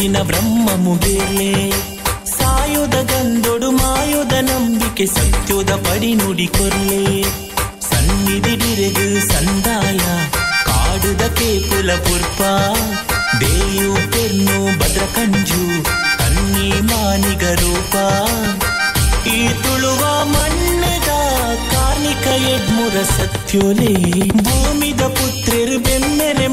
ಪನ್ಪಿನ ಬ್ರಹ್ಮ ಮುಗೇರ್ಲೆ ಸಾಯುದ ಗಂದೊಡು ಮಾಯುದ ನಂಬಿಕೆ ಸತ್ಯೋದ ಪಡಿ ನುಡಿ ಕೊರ್ಲೆ ಸನ್ನಿಧಿಡಿರೆಗು ಸಂದಾಯ ಕಾಡುದ ಕೇಪುಲ ಪುರ್ಪ ದೇಯು ಪೆರ್ನು ಭದ್ರಕಂಜು ತನ್ನಿ ಮಾನಿಗ ರೂಪ ಈ ತುಳುವ ಮಣ್ಣದ ಕಾರ್ಣಿಕ ಎಡ್ಮುರ ಸತ್ಯೋಲೆ ಭೂಮಿದ ಪುತ್ರೆರು ಬೆಮ್ಮೆರೆ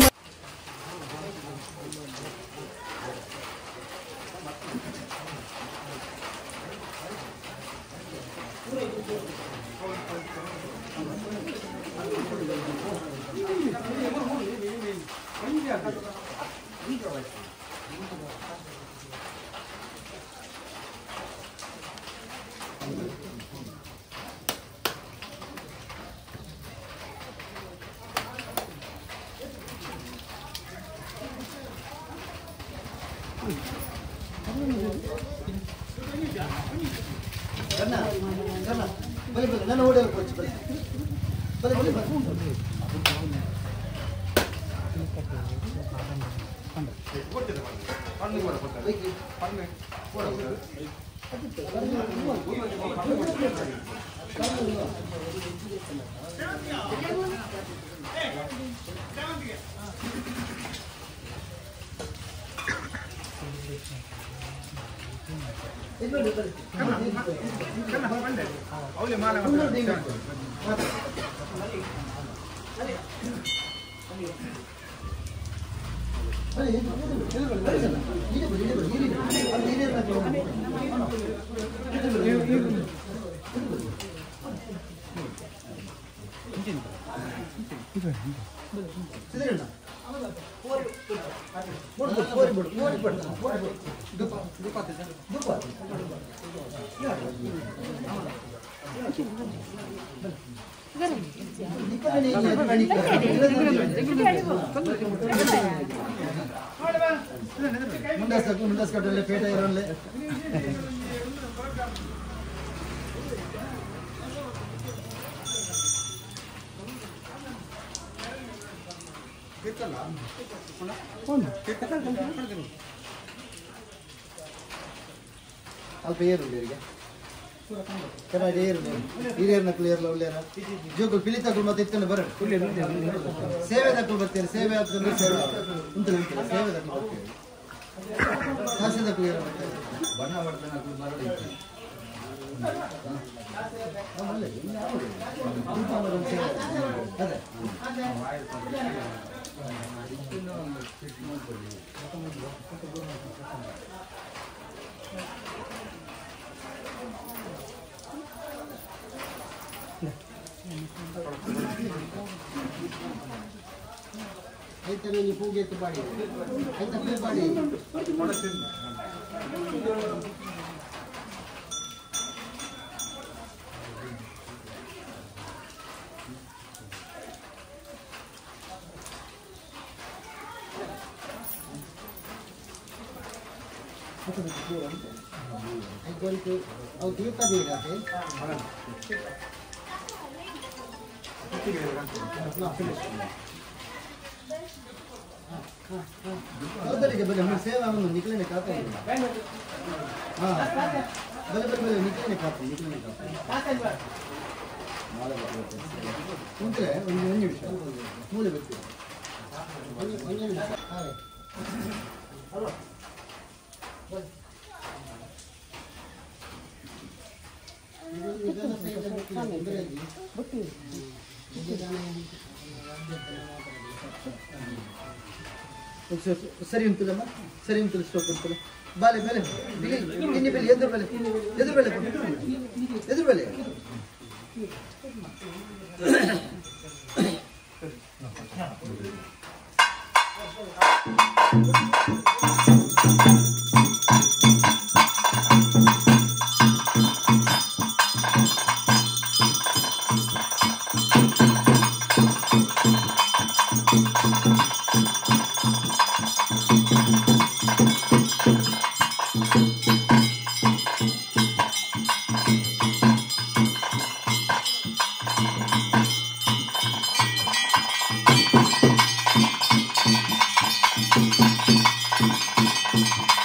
ಅಲ್ಪ ಏರುಂಡು ಚೆನ್ನಾಗಿ ಏರುಂಡು ಹಿರಿಯರ್ನ ಕ್ಲಿಯರ್ಲ ಉಳ್ಳೇರ ಜೋಕುಲು ಪಿಲಿತಕುಲು ಮತ್ತೆ ಇತ್ಕೊಂಡು ಬರ ಸೇವೆ ದಕ್ಕಲು ಬರ್ತೀರಿ ಸೇವೆ ಆಗ್ತದೆ ಸೇವೆ ಉಂಟು ಸೇವೆ ದಕ್ಕಲು ಬರ್ತೀರಿ ಕಾಸೆ ದಕ್ಕಲು ಏರ ಬರ್ತಾರೆ ಬಣ್ಣ ಬಡ್ತನ ಮರಳಿ ಅದೇ ಐತರಲ್ಲಿ ಪೂಗೆತ್ತು ಬಾಡಿ ಐತ ಪೂ ಬಾಡಿ ಅವು ತೀರ್ಥ ಬೇಡ. बले हम सेवा हम निकलने का हां बले बले बले निकलने का निकलने का ಉಂಟೆ ಒಂದು ಒಂದು ನಿಮಿಷ ಮೂಲೆ ಬರ್ತೀವಿ ಒಂದು ಒಂದು ನಿಮಿಷ. ಹಾಂ ಹಲೋ ಸರಿ ಉಂಟುಲಮ್ಮ ಸರಿ ಉಂಟು ಸ್ಟೋಕ್ ಉಂಟುಲ್ಲ ಬಾಲೆ ಮೇಲೆ ಬಿಲಿ ಇನ್ನಿ ಬೆಲೆ ಎದುರು ಬೆಲೆ ಎದುರು ಬೆಲೆ ಎದುರು ಬೆಲೆ Thank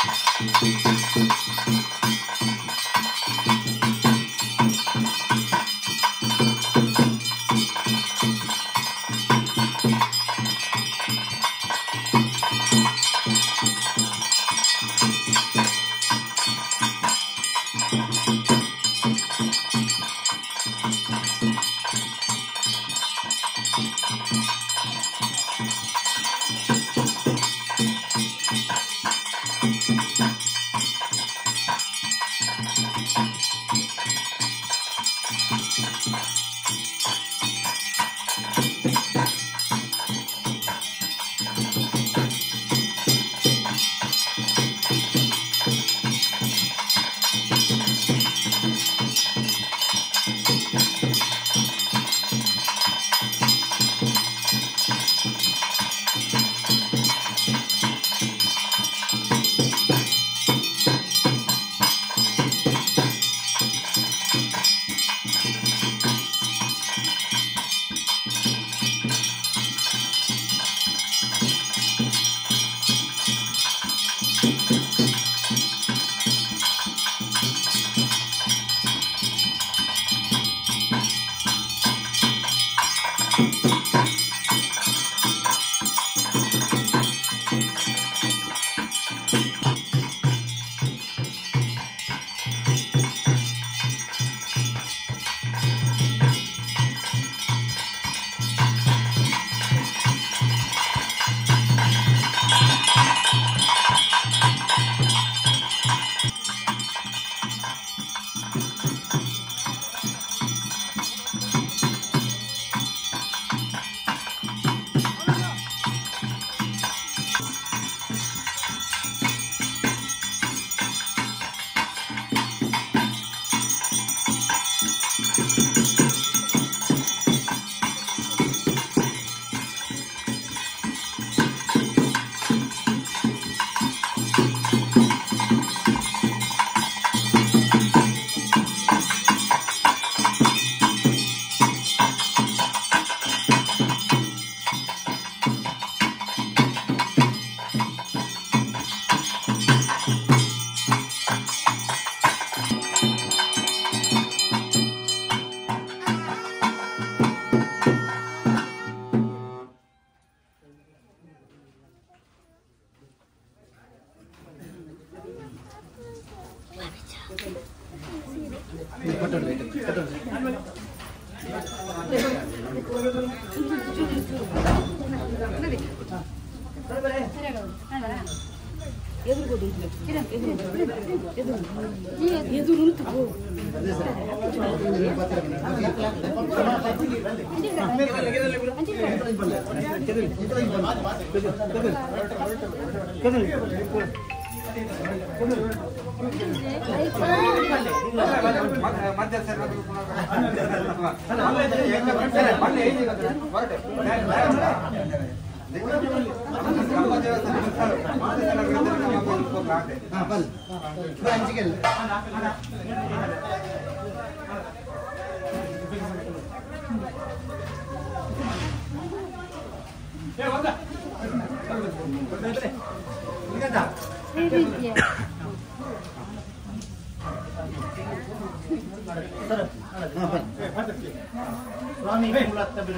ಸ್ವಾಮಿ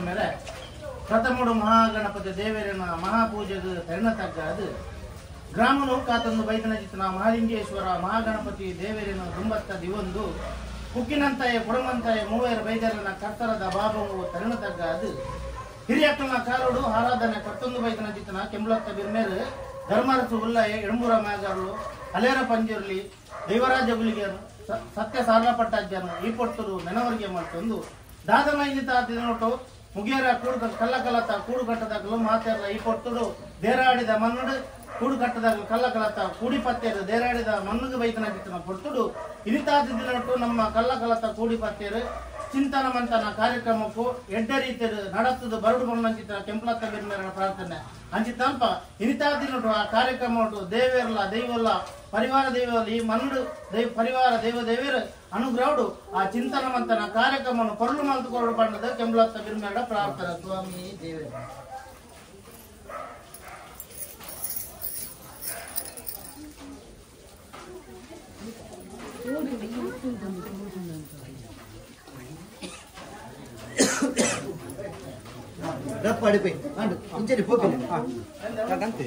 ಮೇಲೆ ಪ್ರಥಮಡು ಮಹಾಗಣಪತಿ ದೇವರನ ಮಹಾಪೂಜೆಗೆ ತಗ್ಗಾದು ಗ್ರಾಮ ನೌಕಾತಂದು ಬೈದನಜಿತನ ಮಹಾಲಿಂಗೇಶ್ವರ ಮಹಾಗಣಪತಿ ದೇವರನ ದುಂಬತ್ತ ದಿವೊಂದು ಕುಕ್ಕಿನಂತಾಯ ಕೊಡಮಂತಾಯ ಮೂವೇರ ಬೈದರನ ಕರ್ತರದ ಬಾಬವು ತರಣ ತಗ್ಗಾದು ಹಿರಿಯಕ್ಕನ ಕಾಲೋಡು ಆರಾಧನೆ ಕರ್ತಂದು ಬೈದನಜಿತನ ಕೆಂಬಳತ್ತ ಬಿರ್ಮೇರು ಧರ್ಮರಸು ಉಲ್ಲಯ ಎಡಂಬೂರ ಮಾಗಾರಲು ಅಲೇರ ಪಂಜುರ್ಲಿ ದೈವರಾಜ ಗುಲಿಗೆಯರು ಸತ್ಯ ಸಾರಲಪಟ್ಟಾಜ್ಯನು ಈ ಪೊಟ್ಟರು ನೆನವರಿಗೆ ಮಾಡ್ತಂದು ದಾದನ ಇಂಜಿತ ದಿನೋಟು ಮುಗಿಯರ ಕೂಡು ಕಲ್ಲ ಕಲತ ಕೂಡು ಕಟ್ಟದಾಗಲು ಮಾತೆಲ್ಲ ಈ ಪೊಟ್ಟರು ದೇರಾಡಿದ ಮನ್ನುಡು ಕೂಡು ಕಟ್ಟದಾಗಲು ಕಲ್ಲ ಕಲತ ಕೂಡಿ ಪತ್ತೇರು ದೇರಾಡಿದ ಮನ್ನುಗೆ ಬೈತನ ಜಿತ್ತನ ಪೊಟ್ಟುಡು ಇನಿತಾದ ದಿನೋಟು ನಮ್ಮ ಕಲ್ಲ ಕಲತ ಕೂಡಿ ಪತ್ತೇರು ಚಿಂತನ ಮಂತನ ಕಾರ್ಯಕ್ರಮಕ್ಕೂ ಎಡ್ಡ ರೀತಿಯ ನಡತ್ತದ ಬರಡು ಬಣ್ಣಂಚಿತ ಕೆಂಪಲತ್ತ ಬಿರ್ಮೇರ ಪ್ರಾರ್ಥನೆ ಅಂಚಿತಲ್ಪ ಇನಿತಾದ ದಿನೋಟು ಆ ಕಾರ್ಯಕ್ರಮ ಉಂಟು ದೇವೇರ್ಲ ದೈವಲ್ಲ ಪರಿವಾರ ದೈವಲ್ಲ ಈ ಮನ್ನುಡು ದೈವ ಪರಿವಾರ ದೈವ ದೇವೇರು ಅನುಗ್ರಹಡು ಆ ಚಿಂತನ ಮಂತನ ಕಾರ್ಯಕ್ರಮವನ್ನು ಪೊರಳು ಮಲ್ತುಕೊರಡು ಬಣ್ಣದ ಕೆಂಬಲತ್ತ ಬಿರ್ಮೇರ ಪ್ರಾರ್ಥನೆ ಸ್ವಾಮಿ ದೇವೇರ. ರಪ್ಪ ಅಡಿಪೈ ಅಂಡು ಇಂಚರಿ ಪೋಪಿನ ಅಂತೆ.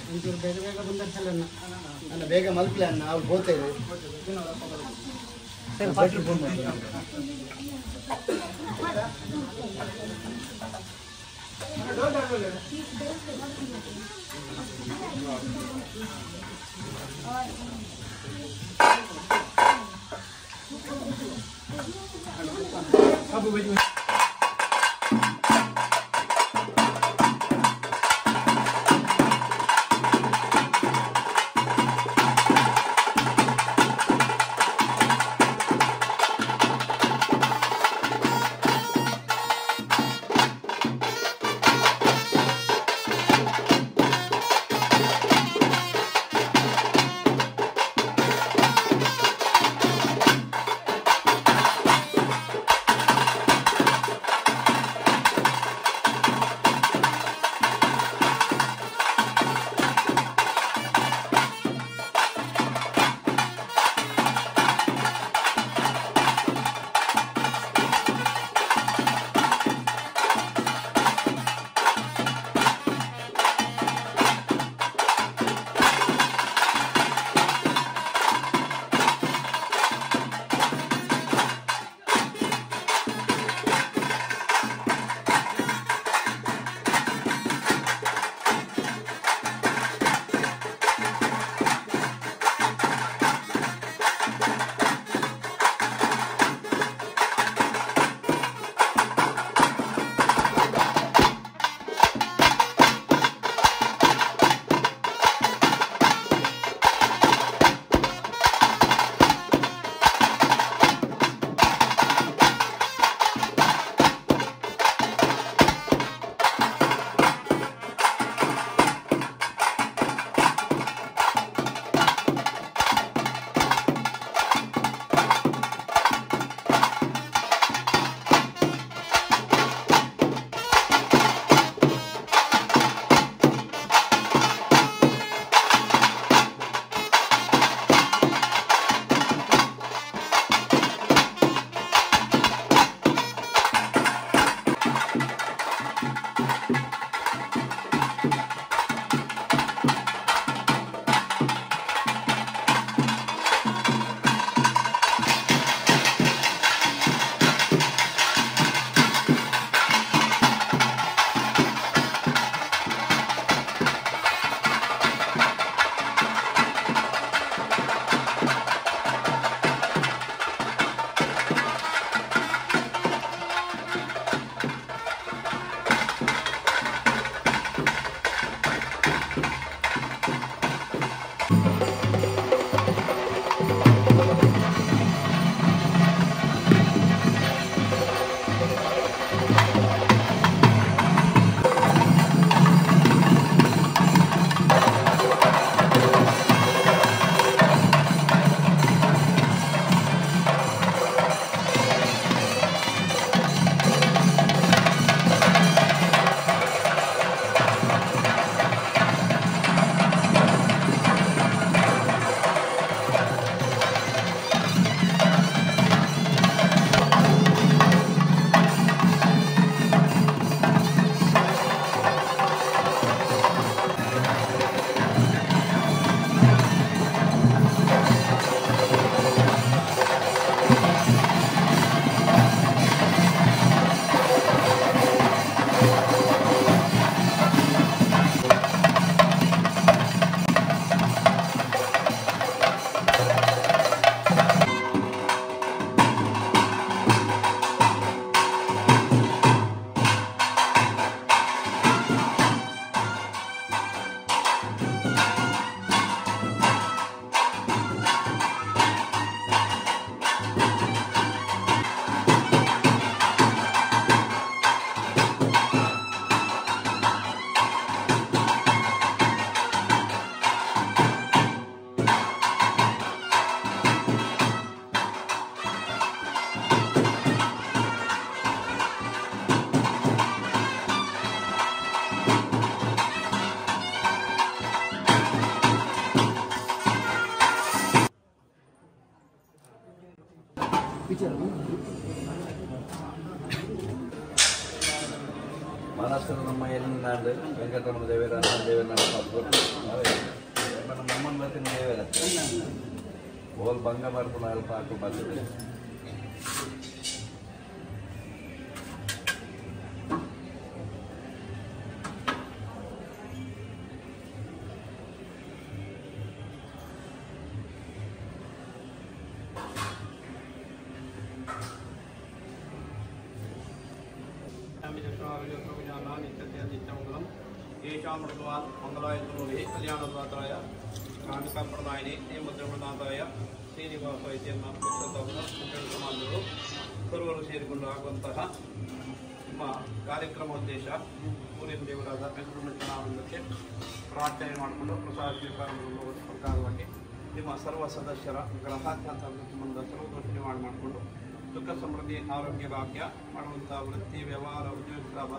ಒಂಚೂರು ಬೇಗ ಬೇಗ ಬಂದರ್ಸಲ್ಲ ಅಣ್ಣ ಬೇಗ ಮಲ್ಪಲೆ ಅಣ್ಣ ಅವ್ರು ಹೋಗ್ತೇವೆ ಭಟ್ರು ಫೋನ್ ಮಾಡ್ತಾರೆ. ಿ. ನಮ್ಮ ಎಲ್ಲಿನಾಡು ವೆಂಕಟರಮಣ ದೇವರ ದೇವರ ನಮ್ಮನ ಬರ್ತೀನಿ ದೇವರ ಹೋಲ್ ಭಂಗ ಬರ್ಪುನ ಅಲ್ಪ ಹಾಕು ಬರ್ತದೆ. ಕಲ್ಯಾಣದಾತಾಯ ಕಾಮಿಕಾಪ್ರದಾಯಿನಿ ನೇಮದ್ರಮನಾಥಾಯ ಶ್ರೀನಿವಾಸ ಇತ್ಯನ್ನ ಸಮಾಜರು ಸರ್ವರು ಸೇರಿಕೊಂಡು ಆಗುವಂತಹ ನಿಮ್ಮ ಕಾರ್ಯಕ್ರಮ ಉದ್ದೇಶ ಊರಿನ ದೇವರಾದ ವೆಂಕಟರಮಣ ಪ್ರಾರ್ಥನೆ ಮಾಡಿಕೊಂಡು ಪ್ರಸಾದ ಸ್ವೀಕಾರ ಮಾಡುವ ಪ್ರಕಾರವಾಗಿ ನಿಮ್ಮ ಸರ್ವ ಸದಸ್ಯರ ಗ್ರಹಾಧ್ಯಾತ ಸರ್ವದೋಷ ನಿವಾರಣೆ ಮಾಡಿಕೊಂಡು ಸುಖ ಸಮೃದ್ಧಿ ಆರೋಗ್ಯ ಭಾಗ್ಯ ಮಾಡುವಂಥ ವೃತ್ತಿ ವ್ಯವಹಾರ ಉದ್ಯೋಗ ಲಾಭ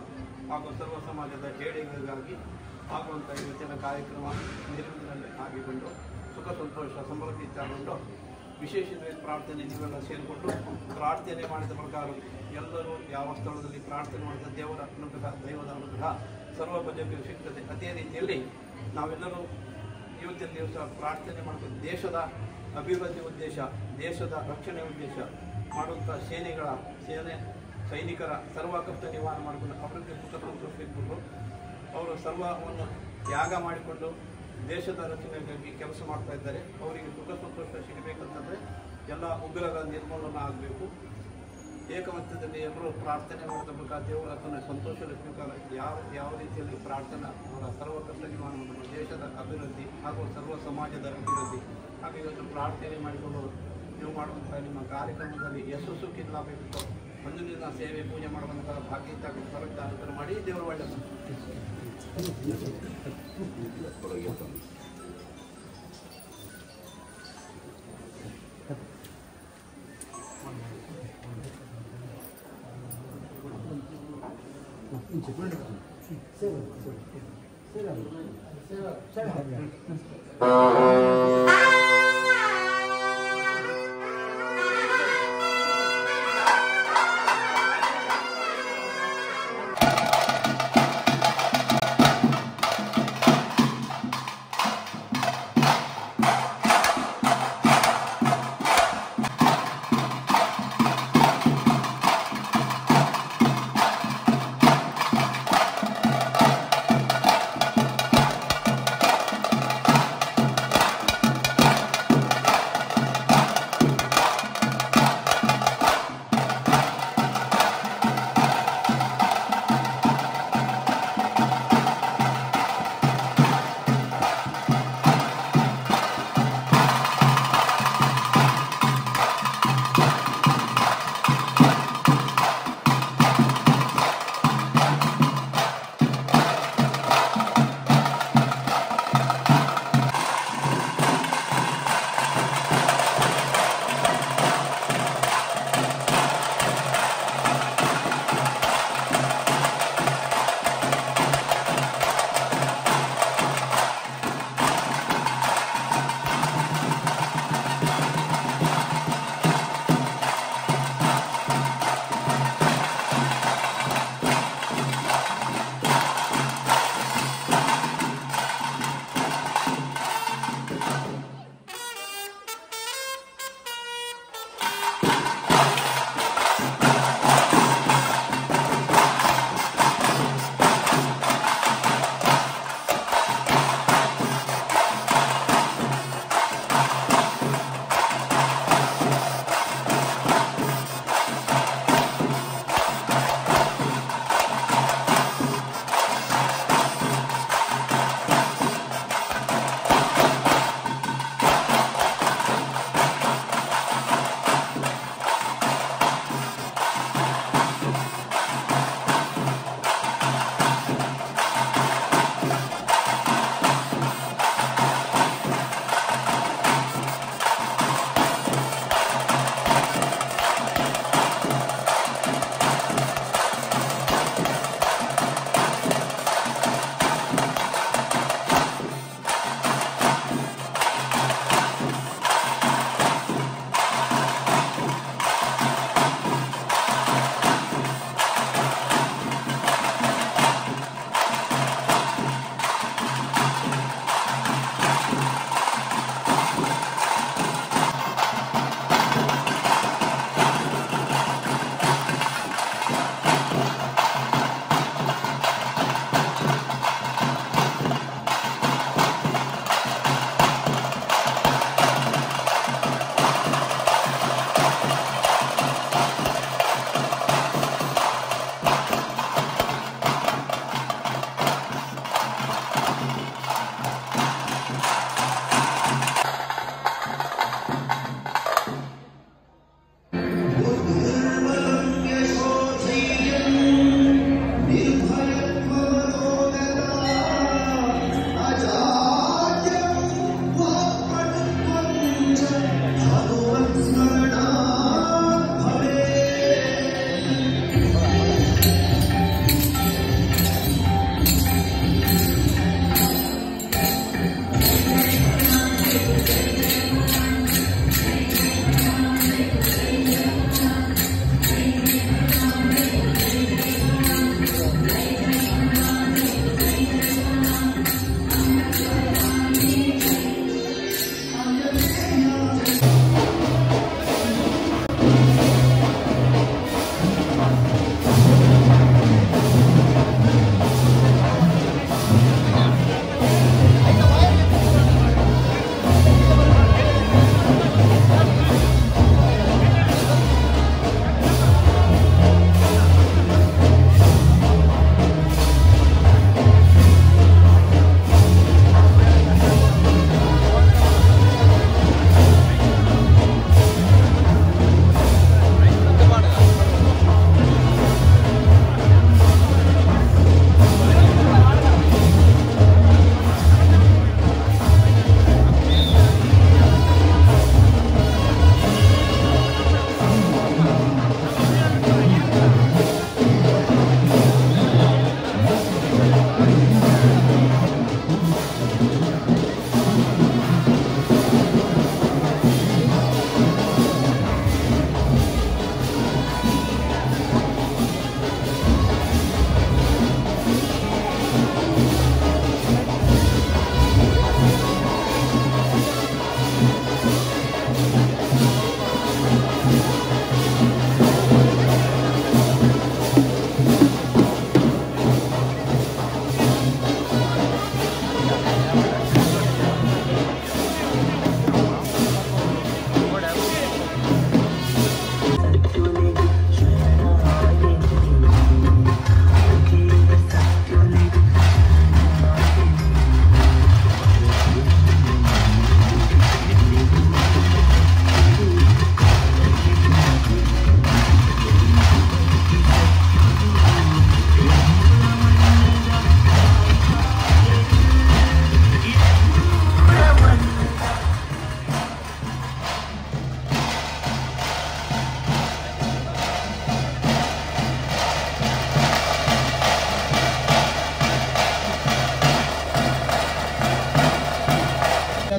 ಹಾಗೂ ಸರ್ವ ಸಮಾಜದ ಏಳಿಗೆಗಾಗಿ ಆಗುವಂಥ ಇವತ್ತಿನ ಕಾರ್ಯಕ್ರಮ ನಿರ್ವಿಘ್ನದಲ್ಲಿ ಆಗಿಕೊಂಡು ಸುಖ ಸಂತೋಷ ಸಮೃದ್ಧಿ ತಗೊಂಡು ವಿಶೇಷ ಪ್ರಾರ್ಥನೆ ನೀವೆಲ್ಲ ಸೇರಿಕೊಂಡು ಪ್ರಾರ್ಥನೆ ಮಾಡಿದ ಪ್ರಕಾರ ಎಲ್ಲರೂ ಯಾವ ಸ್ಥಳದಲ್ಲಿ ಪ್ರಾರ್ಥನೆ ಮಾಡಿದ ದೇವರ ಅನುಗ್ರಹ ದೈವದ ಅನುಗ್ರಹ ಸರ್ವ ಪ್ರಜೆಗೂ ಸಿಗ್ತದೆ. ಅದೇ ರೀತಿಯಲ್ಲಿ ನಾವೆಲ್ಲರೂ ಇವತ್ತಿನ ದಿವಸ ಪ್ರಾರ್ಥನೆ ಮಾಡಿದ ದೇಶದ ಅಭಿವೃದ್ಧಿ ಉದ್ದೇಶ, ದೇಶದ ರಕ್ಷಣೆ ಉದ್ದೇಶ ಮಾಡುವಂಥ ಸೇನೆಗಳ ಸೇನೆ ಸೈನಿಕರ ಸರ್ವ ಕಷ್ಟ ನಿವಾರಣೆ ಮಾಡಿಕೊಂಡು ಅವರಿಗೆ ಸುಖ ಸಂತೋಷ ಇಟ್ಕೊಂಡು ಅವರು ಸರ್ವವನ್ನು ತ್ಯಾಗ ಮಾಡಿಕೊಂಡು ದೇಶದ ರಕ್ಷಣೆಗಾಗಿ ಕೆಲಸ ಮಾಡ್ತಾ ಇದ್ದಾರೆ. ಅವರಿಗೆ ಸುಖ ಸಂತೋಷ ಸಿಗಬೇಕಂತಂದರೆ ಎಲ್ಲ ಉಗ್ರರ ನಿರ್ಮೂಲನ ಆಗಬೇಕು. ಏಕಮತ್ಯದಲ್ಲಿ ಎಲ್ಲರೂ ಪ್ರಾರ್ಥನೆ ಮಾಡಿದ ಮೂಲಕ ದೇವರ ಅದನ್ನು ಸಂತೋಷ ಸ್ವೀಕಾರ ಯಾವ ಯಾವ ರೀತಿಯಲ್ಲಿ ಪ್ರಾರ್ಥನಾ ಅವರ ಸರ್ವ ಕಷ್ಟ ನಿವಾರಣೆ ಮಾಡಿಕೊಂಡು ದೇಶದ ಅಭಿವೃದ್ಧಿ ಹಾಗೂ ಸರ್ವ ಸಮಾಜದ ಅಭಿವೃದ್ಧಿ ಹಾಗೂ ಇವತ್ತು ಪ್ರಾರ್ಥನೆ ಮಾಡಿಕೊಂಡು ನೀವು ಮಾಡುವಂಥ ನಿಮ್ಮ ಕಾರ್ಯಕ್ರಮದಲ್ಲಿ ಯಶಸ್ಸು ಕಿಲ್ಲಬೇಕು. ಒಂದು ದಿನ ಸೇವೆ ಪೂಜೆ ಮಾಡುವಂಥ ಭಾಗ್ಯ ಅನುಗ್ರಹ ಮಾಡಿ ದೇವರು ಒಳ್ಳೆಯದು.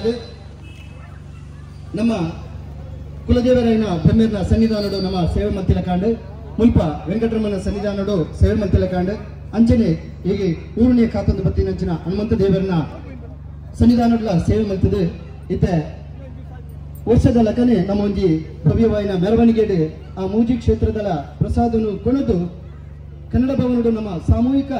ಅದು ನಮ್ಮ ಕುಲದೇವರಾಯನ ಬ್ರಹ್ಮೇರ್ನ ಸನ್ನಿಧಾನಡು ನಮ್ಮ ಸೇವೆ ಮಂತಿಲ ಕಾಂಡು ಮುಲ್ಪ ವೆಂಕಟರಮಣ ಸನ್ನಿಧಾನಡು ಸೇವೆ ಮಂತಿಲ ಕಾಂಡು ಅಂಚನೆ ಹೀಗೆ ಊರುಣಿಯ ಕಾತೊಂದು ಬತ್ತಿನಂಚಿನ ಹನುಮಂತ ದೇವರನ್ನ ಸನ್ನಿಧಾನಡ್ಲ ಸೇವೆ ಮಲ್ತದೆ ಇತ್ತೆ ವರ್ಷದ ಲಕನೆ ನಮ್ಮ ಒಂಜಿ ಭವ್ಯವಾಯಿನ ಮೆರವಣಿಗೆಡು ಆ ಮೂಜಿ ಕ್ಷೇತ್ರದಲ ಪ್ರಸಾದನು ಕೊಣದು ಕನ್ನಡ ಭವನಡು ನಮ್ಮ ಸಾಮೂಹಿಕ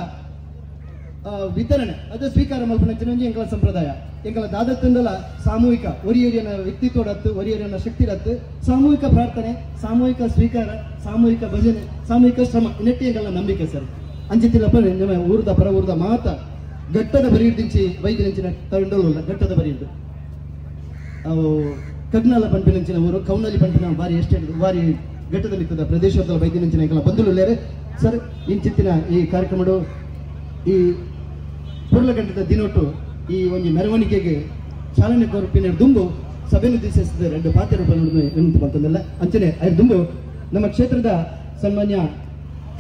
ವಿತರಣೆ ಅದು ಸ್ವೀಕಾರ ಮಲ್ಪನಂಚಿನ ಒಂಜಿ ಎಂಕಲ ಸಂಪ್ರದಾಯ ಎಂಕಲ ದಾದತ್ತಂದಲ ಸಾಮೂಹಿಕ ಒರಿಯರಿಯನ ವ್ಯಕ್ತಿತ್ವಡತ್ತು ಒರಿಯರಿಯನ ಶಕ್ತಿಡತ್ತು ಸಾಮೂಹಿಕ ಪ್ರಾರ್ಥನೆ ಸಾಮೂಹಿಕ ಸ್ವೀಕಾರ ಸಾಮೂಹಿಕ ಭಜನೆ ಸಾಮೂಹಿಕ ಶ್ರಮ ನೆಟ್ಟಿ ಎಂಕಲ ನಂಬಿಕೆ ಸರ್ ಅಂಚಿತ್ತಿಲ್ಲಪ್ಪ ನಮ್ಮ ಊರದ ಪರ ಊರದ ಮಾತ ಘಟ್ಟದ ಬರಿಯಿಂಚಿ ವೈದ್ಯಂಚಿನ ತಂಡೋಲ್ಲ ಘಟ್ಟದ ಬರಿಯಿದ್ದು ಅವು ಕಗ್ನಾಲ ಪಂಪಿನಂಚಿನ ಊರು ಕೌನಲಿ ಪಂಪಿನ ಬಾರಿ ಎಷ್ಟೇ ಬಾರಿ ಘಟ್ಟದಲ್ಲಿತ್ತದ ಪ್ರದೇಶದ ವೈದ್ಯನಂಚಿನ ಎಂಕಲ ಬಂಧುಲು ಸರ್ ಇಂಚಿತ್ತಿನ ಈ ಕಾರ್ಯಕ್ರಮಡು ಈ ಪುರ್ಲಗಂಟದ ದಿನೊಟ್ಟು ಈ ಒಂದು ಮೆರವಣಿಗೆಗೆ ಚಾಲನೆ ಕೊರಪಿನ ದುಂಬು ಸಭೆಯನ್ನು ಉದ್ದೇಶಿಸಿದ ಎರಡು ಪಾತ್ರ ಬಂತಂದಲ್ಲ ಅಂಚನೆ ಐದು ದುಂಬು ನಮ್ಮ ಕ್ಷೇತ್ರದ ಸನ್ಮಾನ್ಯ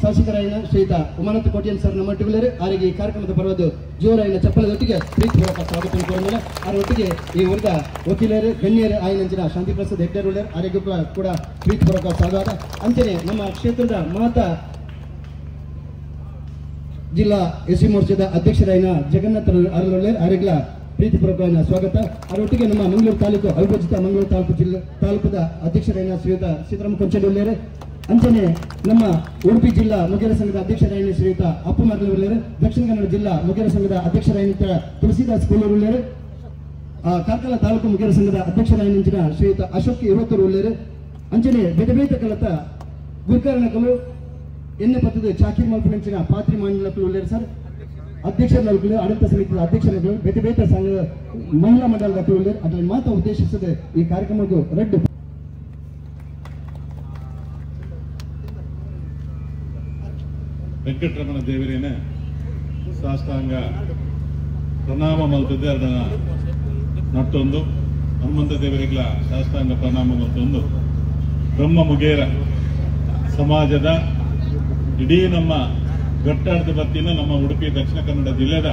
ಶಾಸಕರಾಯನ ಶ್ರೀಯುತ ಉಮಾನಾಥ ಕೋಟ್ಯನ್ ಸರ್ ನಮ್ಮೊಟ್ಟಿಗೆ ಆರಿಗೆ ಈ ಕಾರ್ಯಕ್ರಮದ ಪರವಾದ ಜೋರಾಯಿನ ಚಪ್ಪಲದೊಟ್ಟಿಗೆ ಪ್ರೀತಿಪೂರ್ವಕ ಸ್ವಾಗತ ಕೋರಲಿಲ್ಲ. ಅದರೊಟ್ಟಿಗೆ ಈ ವರ್ಗ ವಕೀಲರು ಗಣ್ಯರು ಆಯನಂಚಿನ ಶಾಂತಿ ಪ್ರಸಾದ್ ಹೆಗ್ಡೆರ್ ಉಳ್ಳೇರು ಆರಿಗೆ ಕೂಡ ಪ್ರೀತಿಪೂರ್ವಕ ಸ್ವಾಗತ. ಅಂಚನೆ ನಮ್ಮ ಕ್ಷೇತ್ರದ ಮಾತಾ ಜಿಲ್ಲಾ ಎಸ್ ಸಿ ಮೋರ್ಚಾದ ಅಧ್ಯಕ್ಷರಾಯನ ಜಗನ್ನಾಥ ಅರಳುಳ್ಳೇರ್ ಆರಿಗ್ಲ ಪ್ರೀತಿಪೂರ್ವಕ ಸ್ವಾಗತ. ಅದರೊಟ್ಟಿಗೆ ನಮ್ಮ ಮಂಗಳೂರು ತಾಲೂಕು ಅವಿಭಜಿತ ಮಂಗಳೂರು ತಾಲೂಕು ಜಿಲ್ಲೆ ತಾಲೂಕದ ಅಧ್ಯಕ್ಷರಾಯನ ಶ್ರೀಯುತ ಸೀತಾರಾಮ ಕೊಂಚಡಿ ಉಳ್ಳೇರು, ಅಂಚನೆ ನಮ್ಮ ಉಡುಪಿ ಜಿಲ್ಲಾ ಮುಗೇರ ಸಂಘದ ಅಧ್ಯಕ್ಷರಾಯನ ಶ್ರೀಯುತ ಅಪ್ಪು ಮರಳುಳ್ಳೇರು, ದಕ್ಷಿಣ ಕನ್ನಡ ಜಿಲ್ಲಾ ಮುಗೇರ ಸಂಘದ ಅಧ್ಯಕ್ಷರಾಯನ ತುಳಸಿದಾಸ್ ಕೋಲೂರುಳ್ಳೇರು, ಕಾರ್ಕಳ ತಾಲೂಕು ಮುಗೇರ ಸಂಘದ ಅಧ್ಯಕ್ಷರಾಯನ ಶ್ರೀಯುತ ಅಶೋಕ್ ಇರುವತ್ತೂರು ಉಳ್ಳೇರು, ಅಂಚನೆ ಬೇರೆ ಬೇರೆ ಕಲತ ಗುರ್ಕಾರಣಕಲು ಎಣ್ಣೆ ಪತ್ತದ ಚಾಕಿರ್ ಮಲ್ಪನಂಚಿನ ಪಾತ್ರಿ ಮಾನ್ಯಲಕಲು ಉಳ್ಳೇರು ಸರ್, ಅಧ್ಯಕ್ಷರ ಆಡಳಿತ ಸಮಿತಿಯ ಅಧ್ಯಕ್ಷರು ಬೇರೆ ಬೇರೆ ಸಂಘ ಮಹಿಳಾ ಮಂಡಲದ ಉಳ್ಳೇರು. ಅದರಲ್ಲಿ ಮಾತ್ರ ಉದ್ದೇಶಿಸದೆ ಈ ಕಾರ್ಯಕ್ರಮಕ್ಕೂ ರೆಡ್ ವೆಂಕಟರಮಣ ದೇವರೇನೆ ಸಾಷ್ಟಾಂಗ ಪ್ರಣಾಮ ಮಲ್ತದೆ ಅದನ್ನ ನಟ್ಟೊಂದು ಹನುಮಂತ ದೇವರಿಗಳ ಸಾಷ್ಟಾಂಗ ಪ್ರಣಾಮ ಮಲ್ತೊಂದು ಬ್ರಹ್ಮ ಮುಗೇರ ಸಮಾಜದ ಇಡೀ ನಮ್ಮ ಗಟ್ಟಾಡದ ಬತ್ತಿನ ನಮ್ಮ ಉಡುಪಿ ದಕ್ಷಿಣ ಕನ್ನಡ ಜಿಲ್ಲೆದ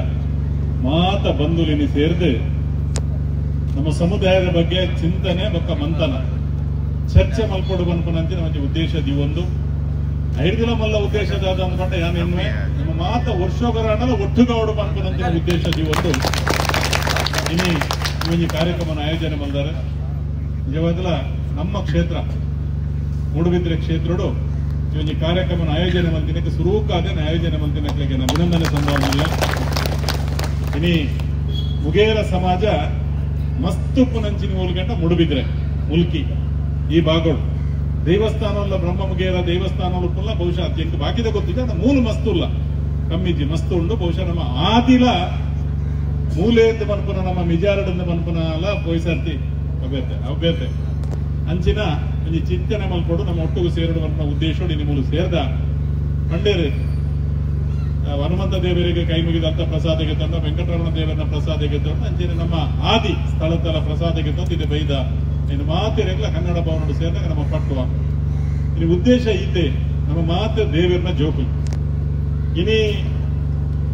ಮಾತ ಬಂಧುಲಿನಿ ಸೇರಿದು ನಮ್ಮ ಸಮುದಾಯದ ಬಗ್ಗೆ ಚಿಂತನೆ ಬೊಕ್ಕ ಮಂಥನ ಚರ್ಚೆ ಮಲ್ಪೊಡು ಬನ್ಪನಂತೆ ನಮ್ಮ ಉದ್ದೇಶ ದಿವೊಂದು ಐದು ಮಲ್ಲ ಉದ್ದೇಶದ ಅಂದ್ಕೊಂಡೆ ಯಾನ್ ಎನ್ನುವೆ ನಮ್ಮ ಮಾತ ವರ್ಷೋಗರಾಣದ ಒಟ್ಟುಗೌಡು ಬನ್ಪನಂತೆ ಉದ್ದೇಶ ದಿವೊಂದು ಇನಿ ಈ ಕಾರ್ಯಕ್ರಮ ಆಯೋಜನೆ ಮಲ್ದಾರೆ. ನಿಜವಾದಲ ನಮ್ಮ ಕ್ಷೇತ್ರ ಮೂಡುಬಿದ್ರೆ ಕ್ಷೇತ್ರಡು ಈ ಕಾರ್ಯಕ್ರಮ ಆಯೋಜನೆ ಮಂತಿನಕ್ಕೆ ಸುರೂಕಾದ ಆಯೋಜನೆ ಮಂತಿನಕ್ಕೆ ಅಭಿನಂದನೆ ಸಂಭಾವನೆ. ಇನಿ ಮುಗೇರ ಸಮಾಜ ಮಸ್ತು ಪುನಂಚಿನ ಮೂಲ್ಗಂಟ ಮುಡುಬಿದ್ರೆ ಮುಲ್ಕಿ ಈ ಭಾಗಗಳು ದೇವಸ್ಥಾನ ಬ್ರಹ್ಮ ಮುಗೇರ ದೇವಸ್ಥಾನ ಬಹುಶಃ ಅತ್ಯಂತ ಬಾಕಿದ ಗೊತ್ತಿದೆ ಅದು ಮೂಲ ಮಸ್ತುಲ್ಲ ಕಮ್ಮಿಜಿ ಮಸ್ತು ಉಂಡು ಬಹುಶಃ ನಮ್ಮ ಆದಿಲ ಮೂಲೇಂದ ಮನ್ಪುನ ನಮ್ಮ ಮಿಜಾರಡಿಂದ ಮನ್ಪುನ ಅಲ್ಲ ಪೋಯ್ಸರ್ತಿ ಅಭ್ಯರ್ಥೆ ಅಭ್ಯರ್ಥೆ ಅಂಚಿನ ಒಂಜಿ ಚಿಂತನೆ ಮಲ್ಪೊಡು ನಮ್ಮ ಒಟ್ಟುಗು ಸೇರಡು ಮನ್ಪುನ ಉದ್ದೇಶೋಡು ಇನಿ ಮೂಲು ಸೇರ್ದ ಪಂಡೇರು ಹನುಮಂತ ದೇವರಿಗೆ ಕೈ ಮುಗಿದಂತ ಪ್ರಸಾದಕ್ಕೆ ತಂದ ವೆಂಕಟರಮಣ ದೇವರನ್ನ ಪ್ರಸಾದಕ್ಕೆ ತಂದು ಅಂಚಿನ ನಮ್ಮ ಆದಿ ಸ್ಥಳತಲ ಪ್ರಸಾದಕ್ಕೆ ತಂದು ಇದು ಬೈದ ಇನ್ನು ಮಾತೆರೆಗ್ಲ ಕನ್ನಡ ಭವನ ಸೇರಿದಾಗ ನಮ್ಮ ಪಟ್ಟುವ ಇನ್ನು ಉದ್ದೇಶ ಇದೆ ನಮ್ಮ ಮಾತೆ ದೇವರನ್ನ ಜೋಕುಲು ಇನಿ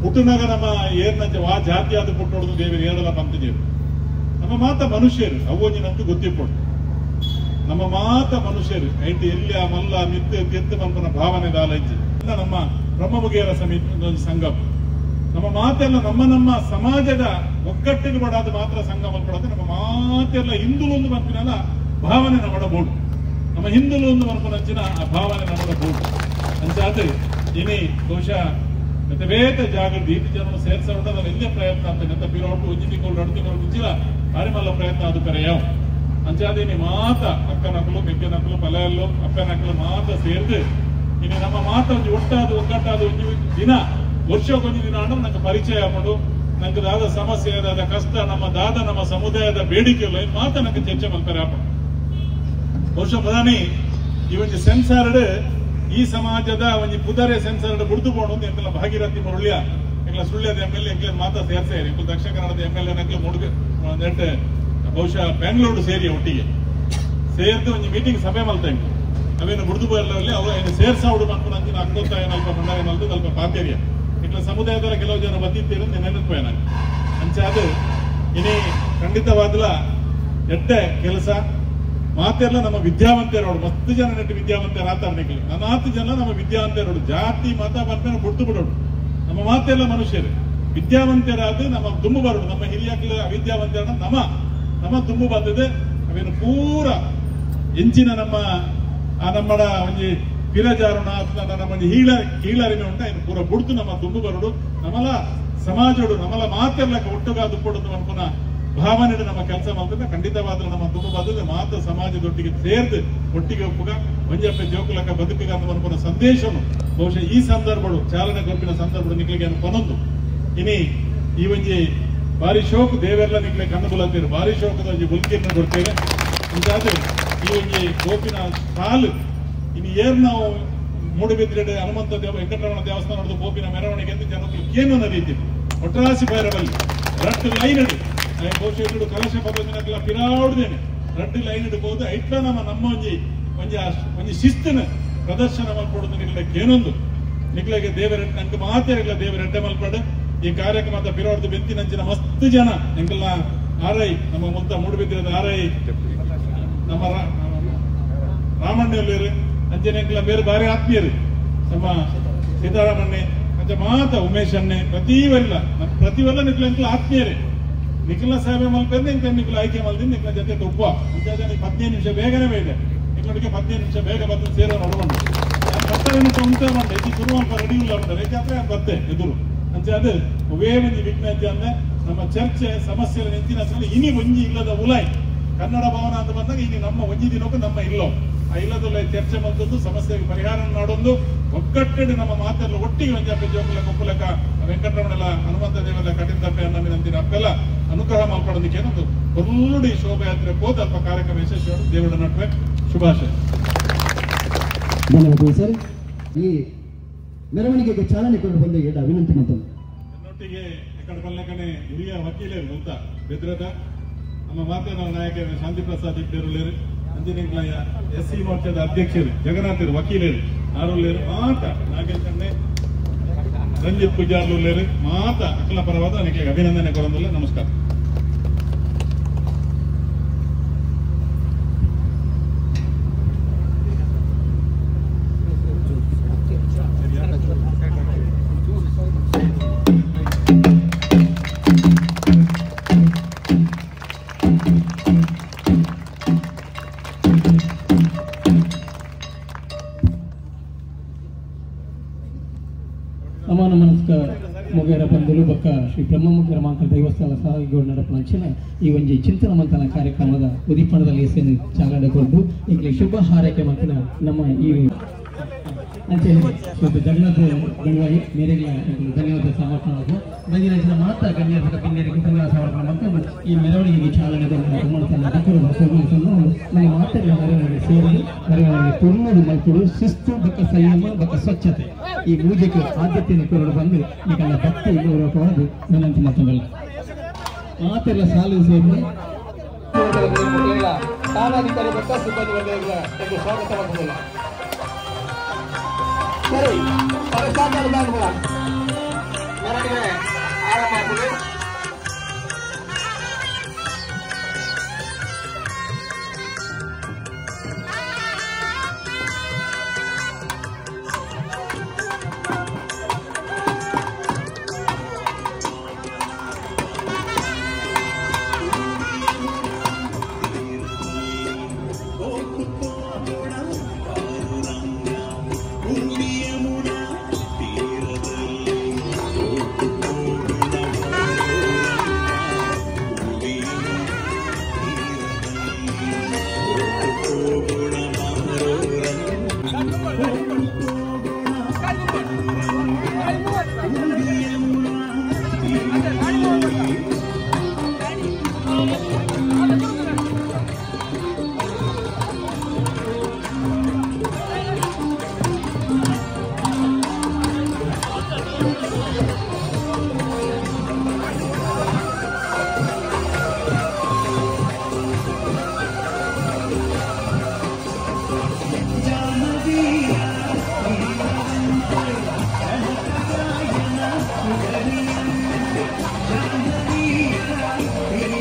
ಪುಟ್ಟುನಾಗ ನಮ್ಮ ಏರ್ನಂಚೆ ವಾ ಜಾತಿ ಆದ ಪುಟ್ಟೋಡು ದೇವರು ಏರಲ್ಲ ಪಂತಿದೇವರು ನಮ್ಮ ಮಾತ ಮನುಷ್ಯರು ಅವೊಂಜಿ ನಮ್ಗೆ ಗೊತ್ತಿಪ್ಪೊಡು ನಮ್ಮ ಮಾತ ಮನುಷ್ಯರು ಐಟ್ ಎಲ್ಲಿ ಆ ಮಲ್ಲ ಮಿತ್ತು ತಿತ್ತು ಮನ್ಪನ ಭಾವನೆ ದಾಲೈಚಿ ನಮ್ಮ ಬ್ರಹ್ಮಮುಗೇರ ಸಮಿತಿ ಒಂದು ಸಂಘ ನಮ್ಮ ಮಾತೆಲ್ಲ ನಮ್ಮ ನಮ್ಮ ಸಮಾಜದ ಒಗ್ಗಟ್ಟಿಗೆ ಬಡಾದ ಮಾತ್ರ ಸಂಘ ಮಲ್ಪಡೋದು ನಮ್ಮ ಮಾತೆಲ್ಲ ಹಿಂದುಲೊಂದು ಮನ್ಪಿನಲ್ಲ ಭಾವನೆ ನಮ್ಮಡ ಬೋಡು ನಮ್ಮ ಹಿಂದುಲೊಂದು ಮನ್ಪನಂಚಿನ ಆ ಭಾವನೆ ನಮ್ಮಡ ಬೋಡು ಅಂಚಾದ ಇನಿ ಬಹುಶಃ ಮತ್ತೆ ಬೇತ ಜಾಗೃತಿ ಈತಿ ಜನ ಸೇರ್ಸ ಉಂಟು ಎಲ್ಲೇ ಪ್ರಯತ್ನ ಅಂತ ಮತ್ತೆ ಪಿರೋಟು ಒಂಜಿ ತಿಂಗಳು 2 ತಿಂಗಳು ಮುಂಚಿನ ಬಾರಿ ಪ್ರಯತ್ನ ಅದು ಕರೆಯಾವ್ ಅಂಚಾದ ಇನಿ ಮಾತ ಅಕ್ಕನಕಲು ಮೆಕ್ಕನಕಲು ಪಲೆಯಲ್ಲು ಅಪ್ಪನಕಲು ಮಾತ ಸೇರ್ದು ಇನ್ನು ನಮ್ಮ ಮಾತ ಒಂಜಿ ಒಟ್ಟಾದ ಒಗ್ಗಟ್ಟಾದ ಒಂಜಿ ದಿನ ವರ್ಷಕ್ಕೊಂಜಿ ದಿನ ಅಂದ್ರೆ ನಂಗೆ ಪರಿಚಯ ಆಪಡು ನಂಗೆ ದಾದ ಸಮಸ್ಯೆ ದಾದ ಕಷ್ಟ ನಮ್ಮ ದಾದ ನಮ್ಮ ಸಮುದಾಯದ ಬೇಡಿಕೆ ಮಾತ ನಂಗೆ ಚರ್ಚೆ ಮಲ್ಪರೆ ಆಪಡು. ಬಹುಶಃ ಪ್ರಧಾನಿ ಈ ಒಂಜಿ ಸೆನ್ಸಾರ್ಡ್ ಈ ಸಮಾಜದ ಒಂಜಿ ಪುದರೆ ಸೆನ್ಸಾರ್ಡ್ ಬುಡ್ದು ಪೋಣು ಎಂತೆಲ್ಲ ಭಾಗೀರಥಿ ಮುರುಳ್ಯ ಎಂಗ್ಲ ಸುಳ್ಯದ ಎಮ್ ಎಲ್ ಎ ಎಂಗ್ಲ ಮಾತ ಸೇರ್ಸೇರಿ ಎಂಗ್ಲ ದಕ್ಷಿಣ ಕನ್ನಡದ ಎಮ್ ಎಲ್ ಎ ನಗ್ಲ ಮುಡುಗ ನೆಟ್ ಬಹುಶಃ ಬೆಂಗಳೂರು ಸೇರಿ ಒಟ್ಟಿಗೆ ಸೇರ್ದು ಒಂಜಿ ಮೀಟಿಂಗ್ ಸಭೆ ಮಲ್ತ ಎಂಗ್ಲು ಅವೇನು ಬುಡ್ದು ಬರಲಿ ಅವರು ಏನು ಸೇರ್ಸಾವುಡು ಮನ್ಪುನಂಚಿನ ಅಕ್ಕೊತ್ತ ಏನಲ್ಪ ಬಂಡಾಯ ಮಲ್ತು ಸ್ವಲ್ಪ ಪಾತೇರಿಯ ಇట్లా ಸಮುದಾಯದ ಕೆಲವು ಜನ ಬತ್ತಿತ್ತೇರು ನೆನಪು ನಂಗೆ ಅಂಚಾದ ಇನಿ ಖಂಡಿತವಾದಲ ಎಡ್ಡೆ ಕೆಲಸ ಮಾತೆಲ್ಲ ನಮ್ಮ ವಿದ್ಯಾವಂತರೋಡು ಮಸ್ತ್ ಜನ ನೆಟ್ಟು ವಿದ್ಯಾವಂತರ ಆತಾರ ನಿಕ್ಲು ನನಾತು ಜನ ನಮ್ಮ ವಿದ್ಯಾವಂತರೋಡು ಜಾತಿ ಮತ ಬಂದ ಬಿಡ್ತು ಬಿಡೋಡು ನಮ್ಮ ಮಾತೆಲ್ಲ ಮನುಷ್ಯರು ವಿದ್ಯಾವಂತರಾದ ನಮ್ಮ ದುಂಬು ಬರೋಡು ನಮ್ಮ ಹಿರಿಯಕ್ಲು ಅವಿದ್ಯಾವಂತರ ನಮ್ಮ ನಮ್ಮ ದುಂಬು ಬಂದಿದೆ ಅವೇನು ಪೂರ ಎಂಚಿನ ನಮ್ಮ ಆ ನಮ್ಮಡ ಒಂಜಿ ಪಿರಜಾರುಣ ನಮ್ಮ ಹೀಳ ಕೀಳರಿಮೆ ಉಂಟ ಇನ್ನು ಪೂರ ಬುಡ್ತು ನಮ್ಮ ದುಂಬು ಬರೋಡು ನಮ್ಮಲ ಸಮಾಜೋಡು ನಮ್ಮಲ ಮಾತೆಲ್ಲ ಒಟ್ಟುಗಾದು ಕೊಡೋದು ಅನ್ಪುನ ಭಾವನೆ ನಮ್ಮ ಕೆಲಸ ಮಾಡ್ತದೆ ಖಂಡಿತವಾದ ನಮ್ಮ ದುಂಬು ಬಂದದೆ ಮಾತು ಸಮಾಜದೊಟ್ಟಿಗೆ ಸೇರ್ದು ಒಟ್ಟಿಗೆ ಒಪ್ಪುಗ ಒಂಜಪ್ಪೆ ಜೋಕುಲಕ ಬದುಕಿಗ ಅಂತ ಅನ್ಪುನ ಸಂದೇಶನು ಬಹುಶಃ ಈ ಸಂದರ್ಭಗಳು ಚಾಲನೆ ಕೊಪ್ಪಿನ ಸಂದರ್ಭಗಳು ನಿಕ್ಲಿಗೆ ಕೊನೊಂದು ಇನಿ ಈ ಒಂಜಿ ಬಾರಿ ಶೋಕ್ ದೇವೆಲ್ಲ ನಿಕ್ಲೆ ಕಣ್ಣು ಬುಲತ್ತೀರು ಬಾರಿ ಶೋಕದ ಒಂಜಿ ಬುಲ್ಕಿರ್ನ ಕೊಡ್ತೇವೆ ಅಂಚಾದ ಈ ಒಂಜಿ ಗೋಪಿನ ಸಾಲು ಇನ್ನು ಏರ್ ನಾವು ಮೂಡುಬಿದ್ರೆ ಹನುಮಂತ ದೇವ ವೆಂಕಟರಮಣ ದೇವಸ್ಥಾನದ ಗೋಪಿನ ಮೆರವಣಿಗೆ ಅಂತ ಜನಕ್ಕೆ ಕೇನೋನ ರೀತಿ ಒಟ್ರಾಸಿ ಬೈರಬಲ್ಲಿ ರಟ್ಟು ಲೈನ್ ಇಡು ಬಹುಶಃ ಕಲಶ ಪದ್ಧತಿನಕ್ಕೆಲ್ಲ ಪಿರಾಡ್ದೇನೆ ರಟ್ಟು ಲೈನ್ ಇಡಬಹುದು ಐಟ್ಲ ನಮ್ಮ ನಮ್ಮ ಒಂಜಿ ಒಂಜಿ ಒಂಜಿ ಶಿಸ್ತಿನ ಪ್ರದರ್ಶನ ಮಲ್ಪಡುದು ನಿಕ್ಲೆ ಕೇನೊಂದು ನಿಕ್ಲೆಗೆ ದೇವರ ನಂಗೆ ಮಾತೇರಿಲ್ಲ ದೇವರ ಎಡ್ಡೆ ಮಲ್ಪಡು ಈ ಕಾರ್ಯಕ್ರಮದ ಪಿರಾಡ್ದು ಬೆಂತಿನಂಚಿನ ಮಸ್ತ್ ಜನ ಎಂಕಲ್ನ ಆರೈ ನಮ್ಮ ಮುತ್ತ ಮೂಡುಬಿದ್ರದ ಆರೈ ನಮ್ಮ ರಾಮಣ್ಣರು ಅಂಚನೆ ಬೇರೆ ಬಾರಿ ಆತ್ಮೀಯರು ನಮ್ಮ ಸೀತಾರಾಮಣ್ಣೆ ಅಂಚೆ ಮಾತ ಉಮೇಶ್ ಅಣ್ಣೆ ಪ್ರತಿವಲ್ಲ ಪ್ರತಿವಲ್ಲ ನಿಕ್ಲ ಎಂಕಲ ಆತ್ಮೀಯರೇ ನಿಖಿಲ ಸೇವೆ ಮಲ್ಪೆಂದು ಇಂಕ ನಿಖಿಲ ಆಯ್ಕೆ ಮಲ್ದಿನ ನಿಖಿಲ ಜೊತೆ ಒಬ್ಬ ಅಂಚೆ 15 ನಿಮಿಷ ಬೇಗನೆ ಬೇಗ ನಿಖಲೊಟ್ಟಿಗೆ 15 ನಿಮಿಷ ಬೇಗ ಬಂದು ಸೇರೋ ನೋಡ್ಕೊಂಡು ಬರ್ತಾರೆ ಉಂಟೆ ಮಂಡೆ ಇದು ಶುರು ಮಲ್ಪ ರೆಡಿ ಇಲ್ಲ ಉಂಟು ಯಾಕಂದ್ರೆ ಬರ್ತೆ ಎದುರು ಅಂಚೆ ಅದು ಒವೇ ಒಂಜಿ ವಿಘ್ನ ಅಂದ್ರೆ ನಮ್ಮ ಚರ್ಚೆ ಸಮಸ್ಯೆ ನಿಂತಿನ ಇನಿ ಒಂಜಿ ಇಲ್ಲದ ಉಲಾಯ್ ಕನ್ನಡ ಭವನ ಅಂತ ಬಂದಾಗ ಇನಿ ನಮ್ಮ ಒಂಜಿ ದಿನಕ್ಕೂ ನಮ್ಮ ಇಲ್ಲೋ ಆ ಇಲ್ಲದಲ್ಲ ಚರ್ಚೆ ಬಂದದ್ದು ಸಮಸ್ಯೆಗೆ ಪರಿಹಾರ ಮಾಡೋದು ಒಗ್ಗಟ್ಟಡಿ ನಮ್ಮ ಮಾತೆಲ್ಲ ಒಟ್ಟಿಗೆ ಒಂಜಾಪೆ ಜೋಕುಲ ಕೊಪ್ಪುಲಕ ವೆಂಕಟರಮಣೆಲ್ಲ ಹನುಮಂತ ದೇವೆಲ್ಲ ಕಠಿಣ ತಪ್ಪೆ ಅನ್ನಮಿನಂತಿನ ಅಪ್ಪೆಲ್ಲ ಅನುಗ್ರಹ ಮಾಡ್ಕೊಡೋದಕ್ಕೆ ಏನೊಂದು ಕೊಲ್ಲುಡಿ ಶೋಭಾಯಾತ್ರೆ ಹೋದ ಅಲ್ಪ ಕಾರ್ಯಕ್ರಮ ಯಶಸ್ವಿ ದೇವರ ನಡುವೆ ಶುಭಾಶಯ. ಧನ್ಯವಾದಗಳು ಸರ್. ಈ ಮೆರವಣಿಗೆಗೆ ಚಾಲನೆ ಕೊಡಲು ಬಂದ ವಿನಂತಿ ಮಾಡ್ತೇನೆ. ನನ್ನೊಟ್ಟಿಗೆ ಕಡೆ ಬಲ್ಲಕನೆ ಹಿರಿಯ ವಕೀಲರು ಅಂತ ಬೆದ್ರದ ನಮ್ಮ ಮಾತಿನ ನಾಯಕರು ಶಾಂತಿ ಪ್ರಸಾದ್ ಇಬ್ಬರು ಅಂಜನೇಯ ಎಸ್ ಸಿ ಮೋರ್ಚಾದ ಅಧ್ಯಕ್ಷರು ಜಗನ್ನಾಥರು ವಕೀಲರು ಆರುಳ್ಳೇರು ಮಾತ ನಾಗೇಶಣ್ಣೆ ರಂಜಿತ್ ಪೂಜಾರ್ಲುಳ್ಳೇರು ಮಾತ ಅಖಿಲ ಪರವಾದ ನನಗೆ ಅಭಿನಂದನೆ ಕೊಡೋದಿಲ್ಲ. ನಮಸ್ಕಾರ. ಸಮಾನ ಮನಸ್ಕ ಮೊಗೇರ ಬಂದಲು ಬಕ್ಕ ಶ್ರೀ ಬ್ರಹ್ಮಮುಖರ ಮಾಂಕರ ದೇವಸ್ಥಾನ ಸಹಯೋಗ ನಡಪನಂಚಿನ ಈ ಒಂಜಿ ಚಿಂತನ ಮಂಥನ ಕಾರ್ಯಕ್ರಮದ ಉದೀಪನದಲ್ಲಿ ಹೆಸರು ಚಾಲನೆ ಕೊಟ್ಟು ಈಗಲೇ ಶುಭ ಹಾರೈಕೆ ಮಾತಿನ ನಮ್ಮ ಈ ಅಂಚೆ ಶ್ರೀ ಜಗನ್ನಾಥ ಗಣವಾಯಿ ಮೇರೆಗೆ ಧನ್ಯವಾದ ಸಮರ್ಪಣೆ ಬಂದಿನ ಮಾತ್ರ ಗಣ್ಯರ ಬಿನ್ನೆರಿಗೆ ಧನ್ಯವಾದ ಸಮರ್ಪಣೆ ಮತ್ತು ಈ ಮೆರವಣಿಗೆಗೆ ಚಾಲನೆ ನಮ್ಮ ಮಾತ್ರ ಮೆರವಣಿಗೆ ಸೇರಿ ಮೆರವಣಿಗೆ ತುರ್ನೋಡು ಮಲ್ಪುಡು ಶಿಸ್ತು ಬಕ್ಕ ಸಂಯಮ ಬಕ್ಕ ಸ್ವಚ್ಛತೆ ಈ ಪೂಜೆಗೆ ಆದ್ಯತೆಯನ್ನು ಕೊರಡು ಬಂದು ಈಗೆಲ್ಲ ಭಕ್ತಿ ಗೌರವವಾದ ವಿನಂತಿ ಮಾತಲ್ಲ ಮಾತೆಲ್ಲ ಸಾಲು ಸೇರಿ ಠಾಣಾಧಿಕಾರಿ ಬಕ್ಕ ಸಿಬ್ಬಂದಿ ವರ್ಗಗಳಿಗೆ ಒಂದು ಸ್ವಾಗತ ಮಾಡುವುದಿಲ್ಲ. ಸರಿ, ಮೆರವಣಿಗೆ ಆರಂಭ ಆಗ್ತದೆ. Thank you.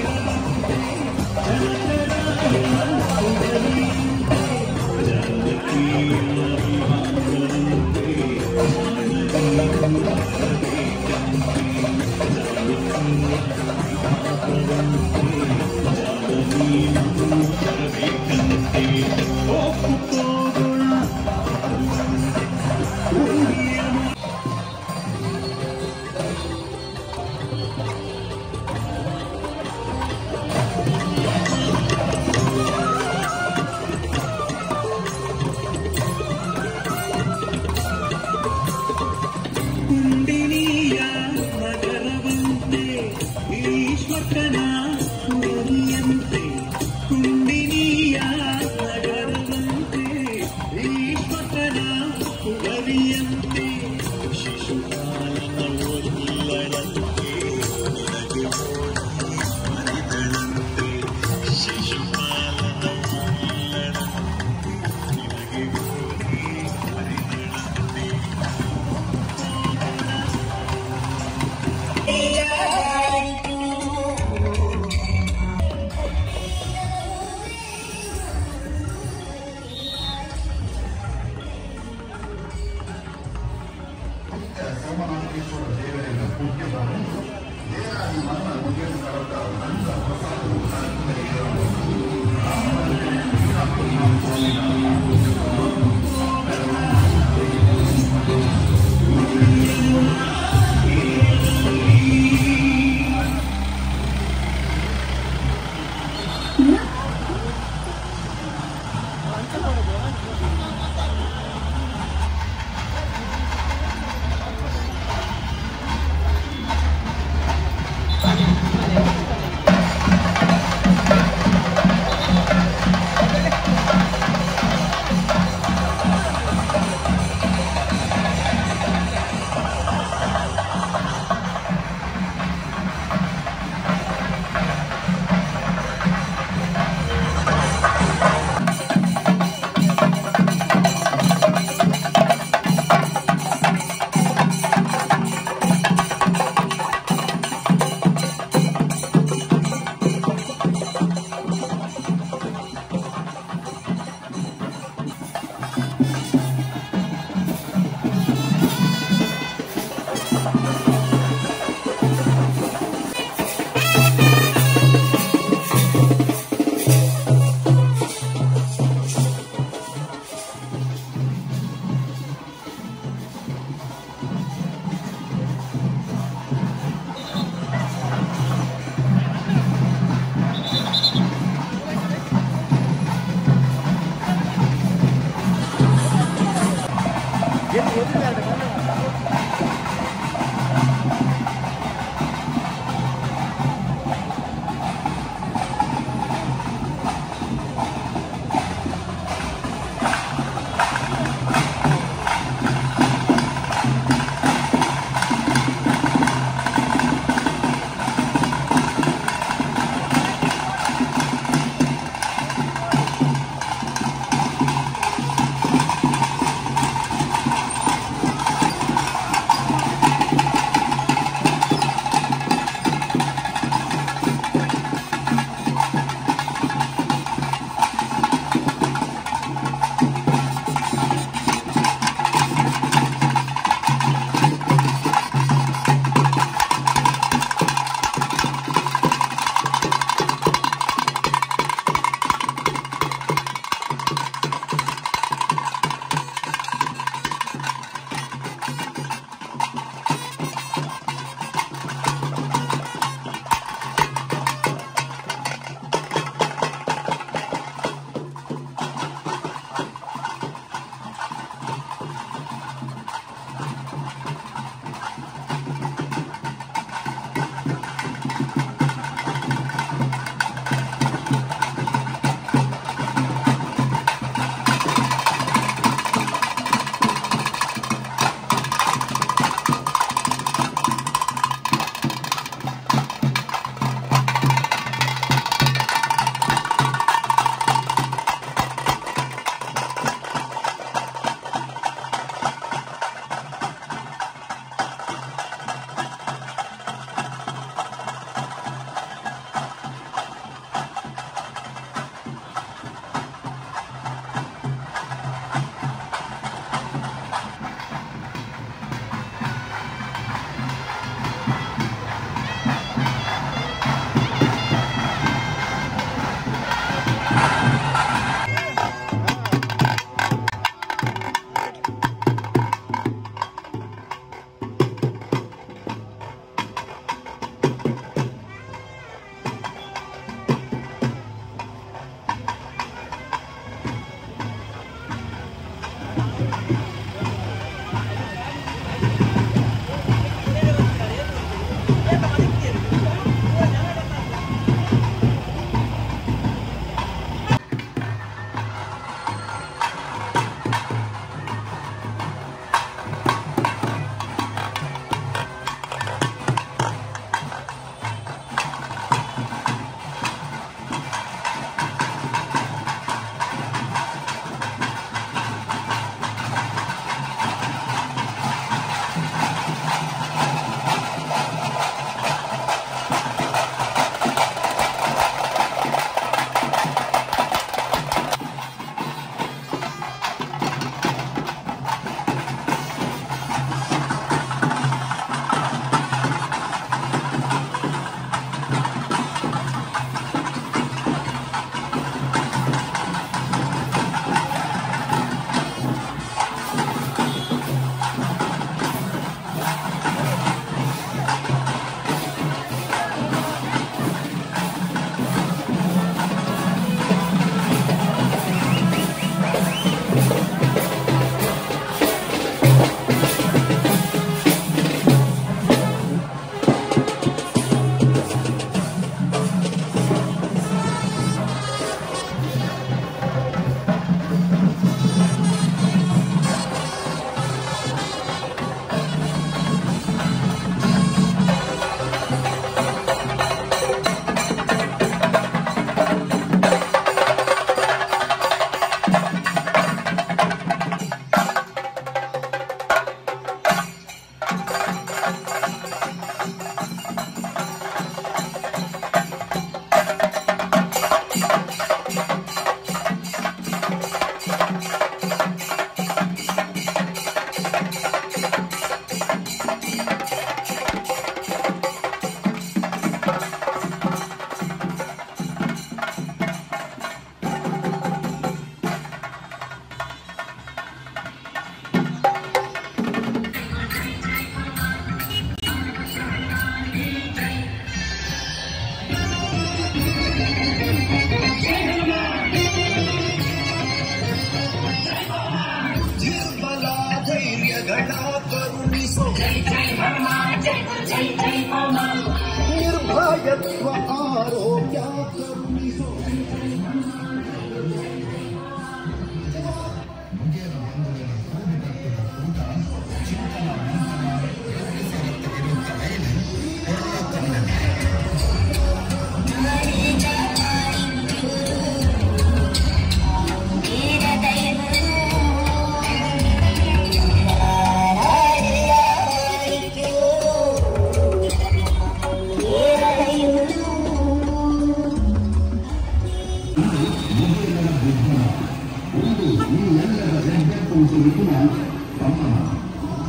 ಅಭಯತ್ವ ಆರೋಗ್ಯ ಕರುಣಿಸು.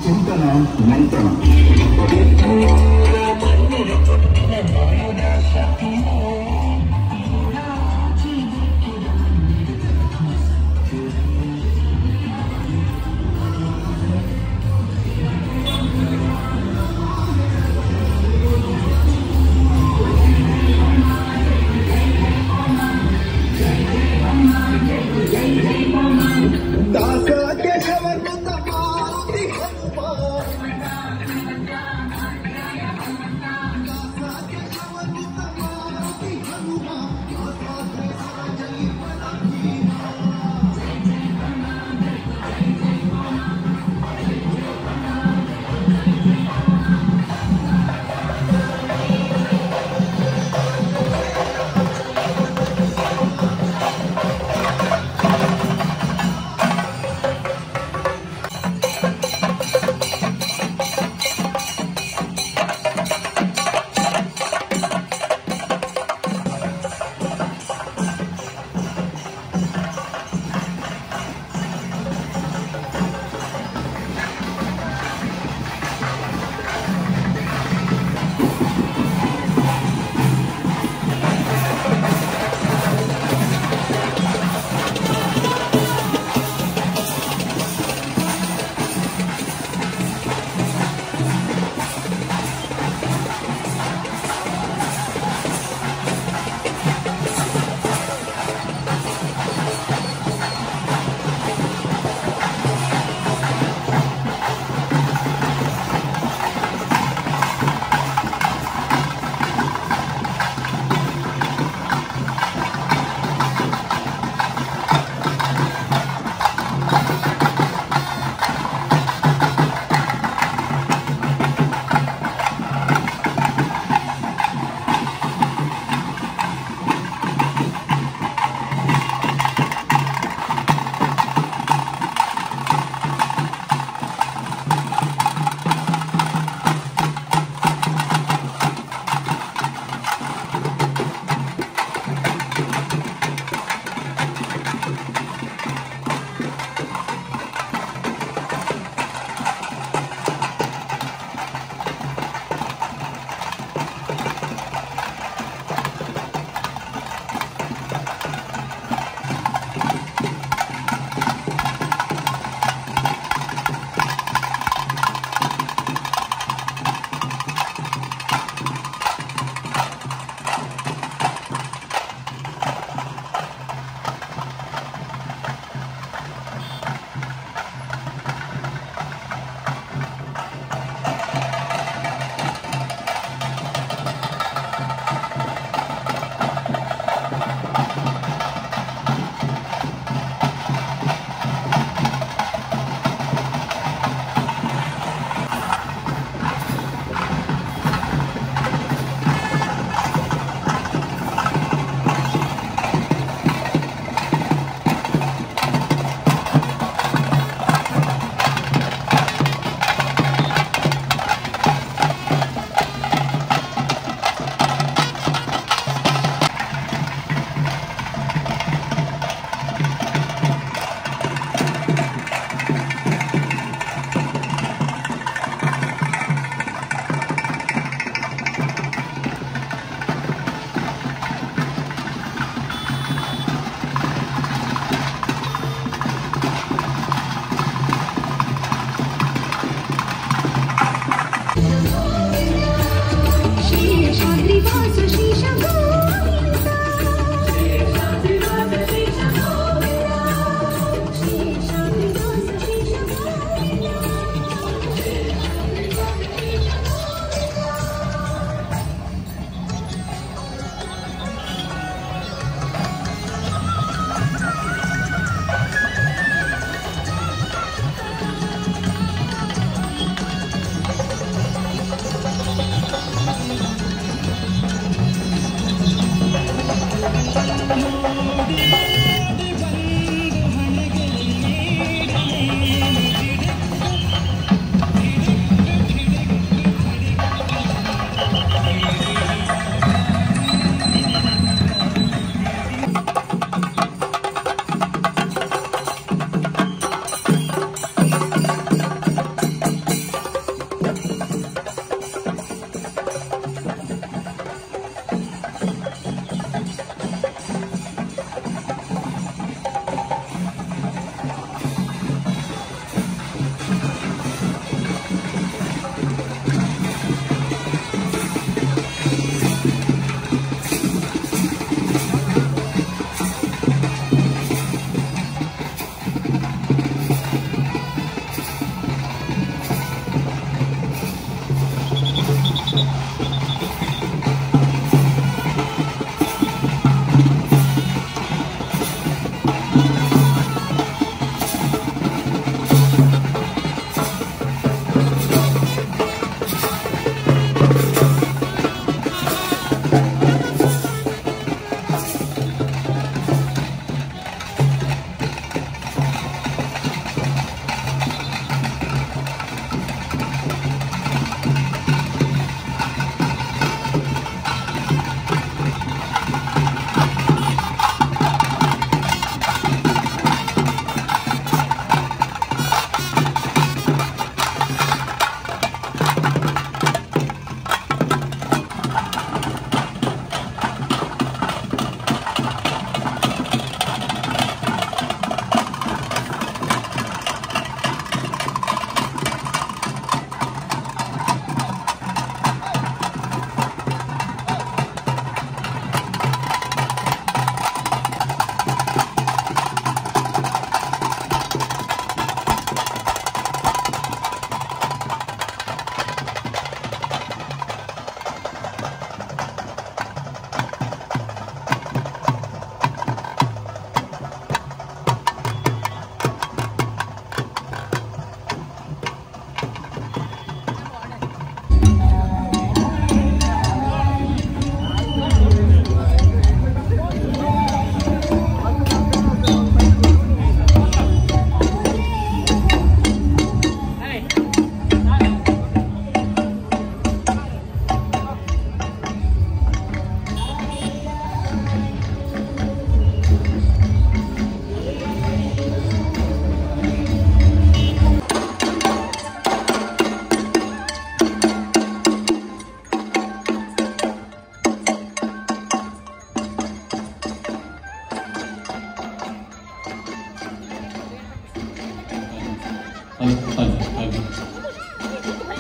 ಚಿಂತನ ಮಂಥನ. ದಾಸ ಕೇಶವನಂದ ಮಾರುತಿ ಹನುಮ.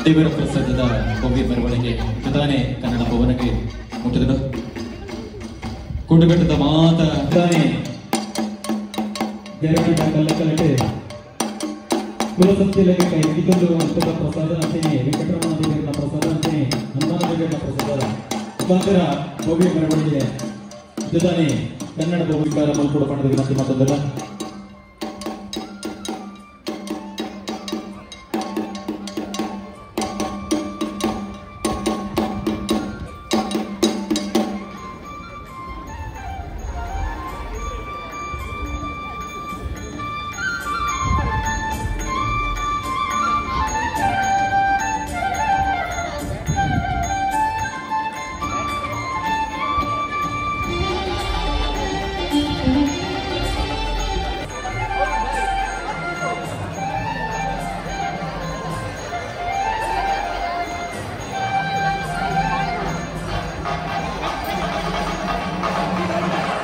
ದೇವರ ಪ್ರಸಾದದ ಭವ್ಯ ಮೆರವಣಿಗೆ ಜೊತಾನೆ ಕನ್ನಡ ಭವನಕ್ಕೆ ಮುಟ್ಟಿದನು. ಕೂಡುಗಟ್ಟದ ಮಾತ ತಾನೆ ಕಲ್ಲಕಲಟೆ ಕುಲಸಂತಿಲಕ್ಕೆ ಕೈ ಅಷ್ಟದ ಪ್ರಸಾದ ಅಂತೆಯೇ ವೆಂಕಟರಮಣ ದೇವರ ಪ್ರಸಾದ ಅಂತೆಯೇ ಹನುಮಾನ ದೇವರ ಪ್ರಸಾದ ಮುಖಾಂತರ ಭವ್ಯ ಮೆರವಣಿಗೆ ಜೊತಾನೆ ಕನ್ನಡ ಭೂಮಿಕಾರ ಮಲ್ಪುಡ ಪಣದ ವಿನಂತಿ ಮತ್ತೊಂದಲ್ಲ.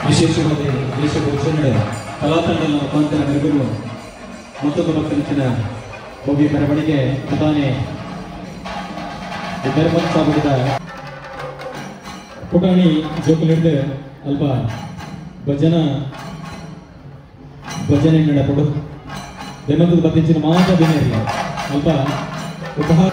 ವಿಶೇಷವಾದ ವೇಷಭೂಷಣ ಕಲಾತಂಡದ ಮುಖಾಂತರ ನೆರವೇರುವ ಮತ್ತೊಂದು ಭಕ್ತನೆಚ್ಚಿನ ಭವ್ಯ ಮೆರವಣಿಗೆ ಪ್ರಧಾನಿ ಧರ್ಮಸ್ಥಾಪಕದ ಪುಟಾಣಿ ಜೋಕುಲಿಡ್ದು ಅಲ್ಪ ಭಜನೆ ನಡಪಡು ಧರ್ಮದ ಬತ್ತಿಂಚಿನ ಮಾತ್ರ ದಿನ ಇರಲ್ಲ ಅಲ್ಪ ಉಪಹಾರ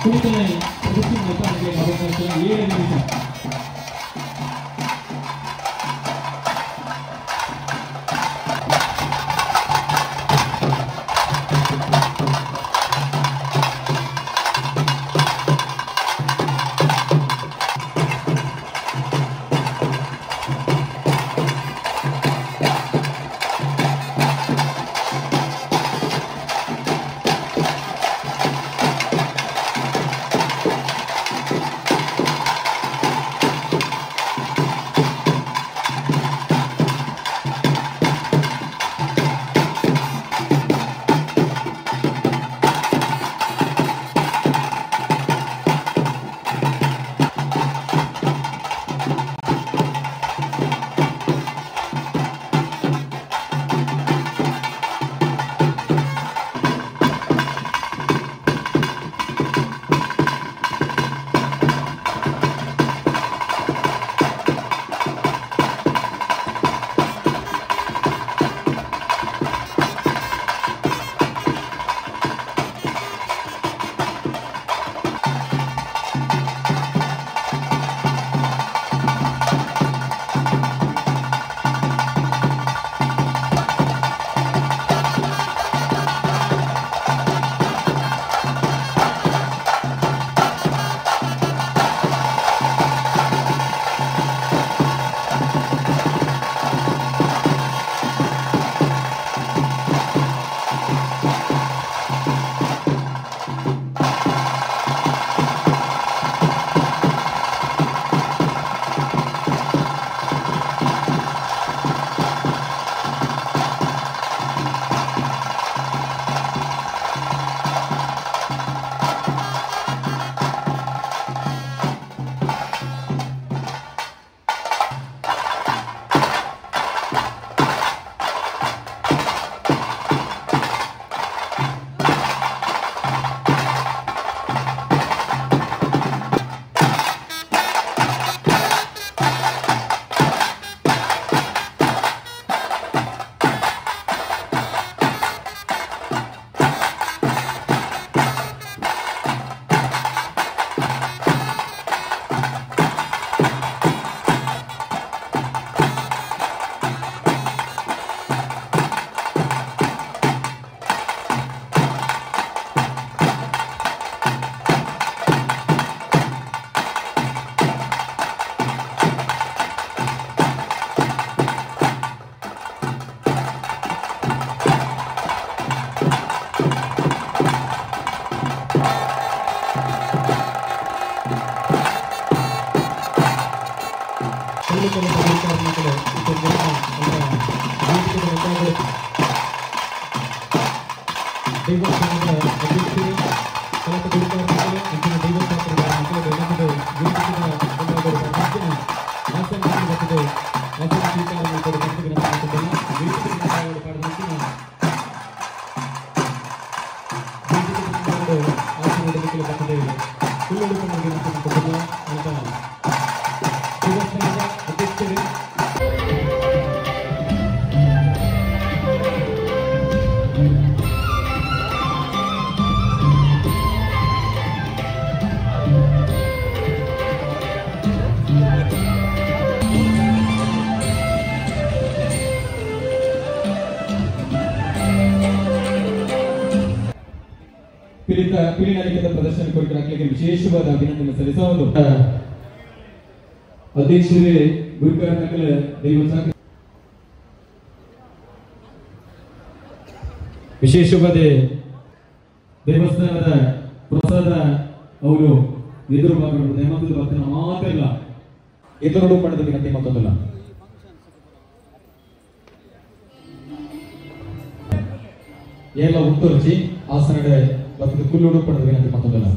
ಕುಡಿತನೆ ಪ್ರದರ್ಶನ ಅವಕಾಶ 7 ನಿಮಿಷ. ಪಿಲಿನಲಿಕದ ಪ್ರದರ್ಶನ ಕೊರಕೆ ವಿಶೇಷವಾದ ಅಭಿನಂದನೆ ಸಲ್ಲಿಸುವುದು ಅಧ್ಯಕ್ಷರೇ ಗುರುಕರ್ಣಕಲ ದೈವ ವಿಶೇಷವಾದ ದೇವಸ್ಥಾನದ ಪ್ರಸಾದ ಅವರು ಎದುರು ಭಾಗಗಳು ದೈವದ ಭಕ್ತನ ಮಾತ್ರ ಎದುರು ಪಡೆದ ವಿನಂತಿ ಮತ್ತೊಂದಲ್ಲ. ಎಲ್ಲ ಉತ್ತರಿಸಿ ಆಸನಡೆ ಭಕ್ತದ ಕುಲ್ಲುಡು ಪಡೆದ ವಿನಂತಿ ಮತ್ತೊಂದಲ್ಲ.